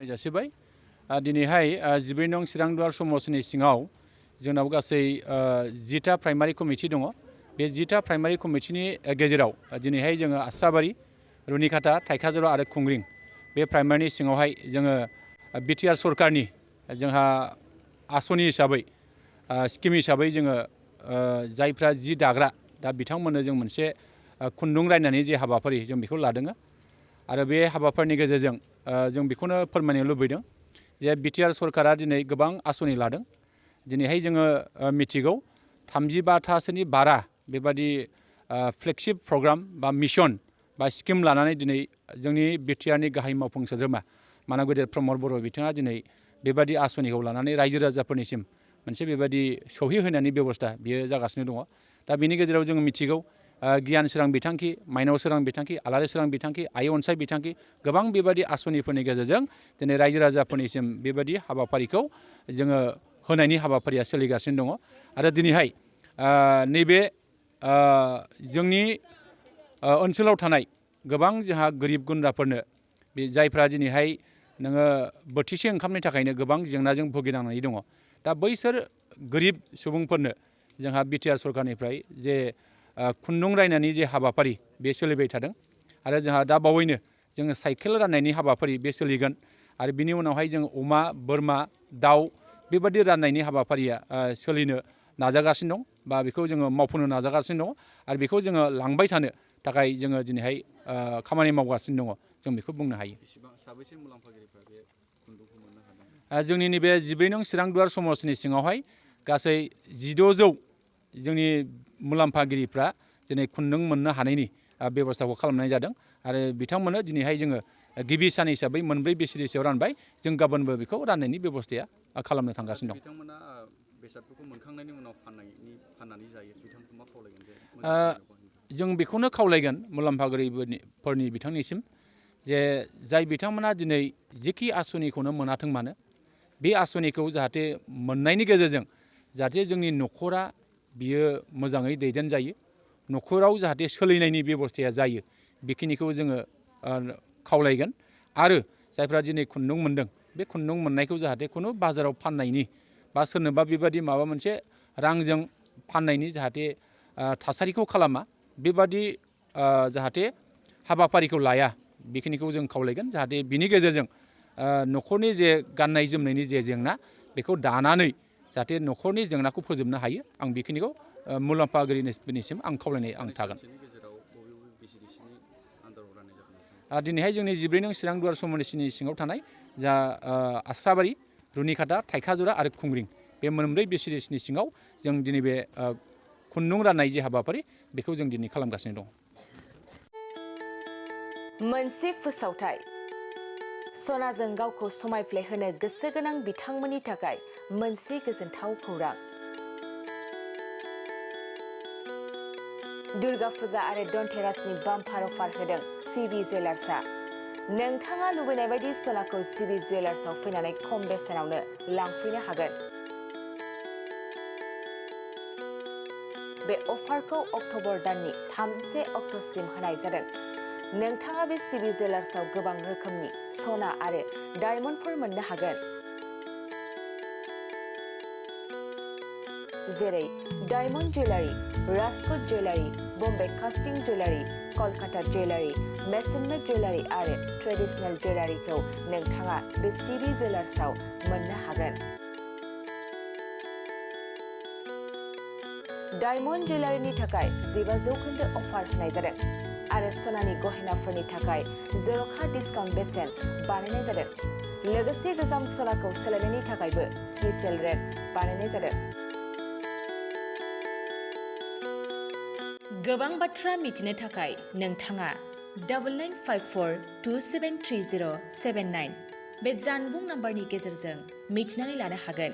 जासिबाय दिनैहाय 12 नं चिरां दुवार समस्तिनि सिङाव जोंनाव गासै 10टा प्राइमारि कमिटि दङ। बे 10टा प्राइमारि कमिटिनि गेजेराव दिनैहाय जोङो आस्राबारि, रुनिकाटा, थाइखाजरा आरो खुंग्रिं बे प्राइमारिनि सिङावहाय जोङो बिटिआर सरकारनि जोंहा आसनि हिसाबै स्किम हिसाबै जोङो जायफ्रा जि दाग्रा दा बिथांमोननो जों मोनसे खुन्दुं राननायनि जे हाबाफारि जों बेखौ लादों। आरो बे हाबाफारिनि गेजेरजों जों बेखौनो फोरमायनो लुबैदों जे बिटिआर सरकारा दिनै गोबां आसनि लादों। दिनैहाय जोङो मिथिगौ 35थासोनि बारा बेबादि फ्लेगशिप प्रग्राम बा मिशन बा स्किम लानानै दिनै जोंनि बिटिआरनि गाहाय मावफुं सोद्रोमा मानब गेदेर प्रमद बर' बिथाङा दिनै बेबादि आसनिखौ लानानै रायजो राजाफोरनिसिम मोनसे बेबादि सौहैहोनायनि बेबस्था बियो जागासिनो दङ। दा बेनि गेजेराव जोङो मिथिगौ गियान सोरां बिथांखि, माइनाव सोरां बिथांखि, आलारि सोरां बिथांखि, आइ अनसाय बिथांखि गोबां बेबादि आसनिफोरनि गेजेरजों दिनै रायजो राजाफोरनिसिम बेबादि हाबाफारिखौ जोङो होनायनि हाबाफारिया सोलिगासिनो दङ। आरो दिनैहाय नैबे जोंनि ओनसोलाव थानाय गोबां जोंहा गोरिब गुन्द्राफोरनो बे जायफ्रा दिनैहाय नोङो बोथिसे ओंखामनि थाखायनो गोबां जेंनाजों भुगिनांनानै दङ। दा बैसोर गोरिब सुबुंफोरनो जोंहा बिटिआर सरकारनिफ्राय जे खुन्दुं राननायनि जे हाबाफारि बे सोलिबाय थादों। आरो जोंहा दा बावैनो जोङो साइकेल राननायनि हाबाफारि बे सोलिगोन। आरो बिनि उनावहाय जों अमा, बोरमा, दाउ बेबादि राननायनि हाबाफारिया सोलिनो नाजागासिनो दं बा बेखौ जोङो मावफुंनो नाजागासिनो दङ। आरो बेखौ जोङो लांबाय थानो थाखाय जोङो दिनैहाय खामानि मावगासिनो दङ, जों बेखौ बुंनो हायो। साबैसे मुलाम्फागिरिफ्रा बे खुन्दुंखौ मोननो हादों? जोंनि नैबे 12 नं चिरां दुवार समस्तिनि सिङावहाय गासै 1600 जोंनि मुलाम्फागिरिफ्रा दिनै खुन्दुं मोननो हानायनि बेबस्थाखौ खालामनाय जादों। आरो बिथांमोननो दिनैहाय जोङो गिबि सान हिसाबै मोनब्रै Vcdcआव रानबाय। जों गाबोनबो बेखौ राननायनि बेबस्थाया खालामनो थांगासिनो दं। बिथांमोना बेसादफोरखौ मोनखांनायनि उनाव फाननानै जायो बिथांमोनखौ मा खावलायगोन जे जों बेखौनो खावलायगोन मुलाम्फागिरिफोरनि बिथांनिसिम जे जाय बिथांमोना दिनै जेखि आसनिखौनो मोनाथों मानो बे आसनिखौ जाहाथे मोननायनि गेजेरजों जाहाथे जोंनि न'खरा बियो मोजाङै दैदेनजायो, न'खराव जाहाथे सोलिनायनि बेबस्थाया जायो, बेखिनिखौ जोङो खावलायगोन। आरो जायफ्रा दिनै खुन्दुं मोनदों बे खुन्दुं मोननायखौ जाहाथे खुनु बाजाराव फाननायनि बा सोरनोबा बेबादि माबा मोनसे रांजों फाननायनि जाहाथे थासारिखौ खालामा, बेबादि जाहाथे हाबाफारिखौ लाया, बेखिनिखौ जों खावलायगोन। जाहाथे बिनि गेजेरजों न'खरनि जे गाननाय जोमनायनि जे जेंना बेखौ दानानै जाहाथे न'खरनि जेंनाखौ फोजोबनो हायो, आं बेखिनिखौ मुलाम्फागिरिनिसिम आं खावलायनाय थागोन। दिनैहाय जोंनि 12 नं चिरां दुवार समस्तिनि सिङाव थानाय जा आस्राबारि, रुनिकाटा, थाइखाजरा आरो खुंग्रिं बे मोनब्रै Vcdcनि सिङाव जों दिनै बे खुन्दुं राननाय जे हाबाफारि बेखौ जों दिनै खालामगासिनो दं। मोनसे फोसावथाय सनाजों गावखौ समायफ्लेहोनो गोसो गोनां बिथांमोननि थाखाय मोनसे गोजोनथाव खौरां। दुर्गा फुजा आरो धनतेरासनि बाम्पार अफार होदों सिबि जुवेलार्सआ। नोंथाङा लुबैनाय बायदि सनाखौ सिबि जुवेलार्सआव फैनानै खम बेसेनावनो लांफैनो हागोन। बे अफारखौ अक्ट'बर दाननि 31 अक्ट'सिम होनाय जादों। नोंथाङा बे सिबि जुवेलार्सआव गोबां रोखोमनि सना आरो डायमन्डफोर मोननो हागोन। जेरै diamond jewellery, Rajkot jewellery, Bombay कास्टिं जुवेलारि, कलकाता जुवेलारि, मेसिन मेड जुवेलारि आरो ट्रेडिशनेल जुवेलारिखौ नोंथाङा बे सिबि जुवेलार्सआव मोननो हागोन। डायमन्ड जुवेलारिनि थाखाय 15% अफार होनाय जादों आरो सनानि गहेनाफोरनि थाखाय जर'खा डिसकाउन्ट बेसेन बानायनाय जादों। लोगोसे गोजाम सनाखौ सोलायनायनि थाखायबो स्पेशेल रेट बानायनाय जादों। गोबां बाथ्रा मिथिनो थाखाय नोंथाङा 9954273079 बे जानबुं नाम्बारनि गेजेरजों मिथिनानै लानो हागोन।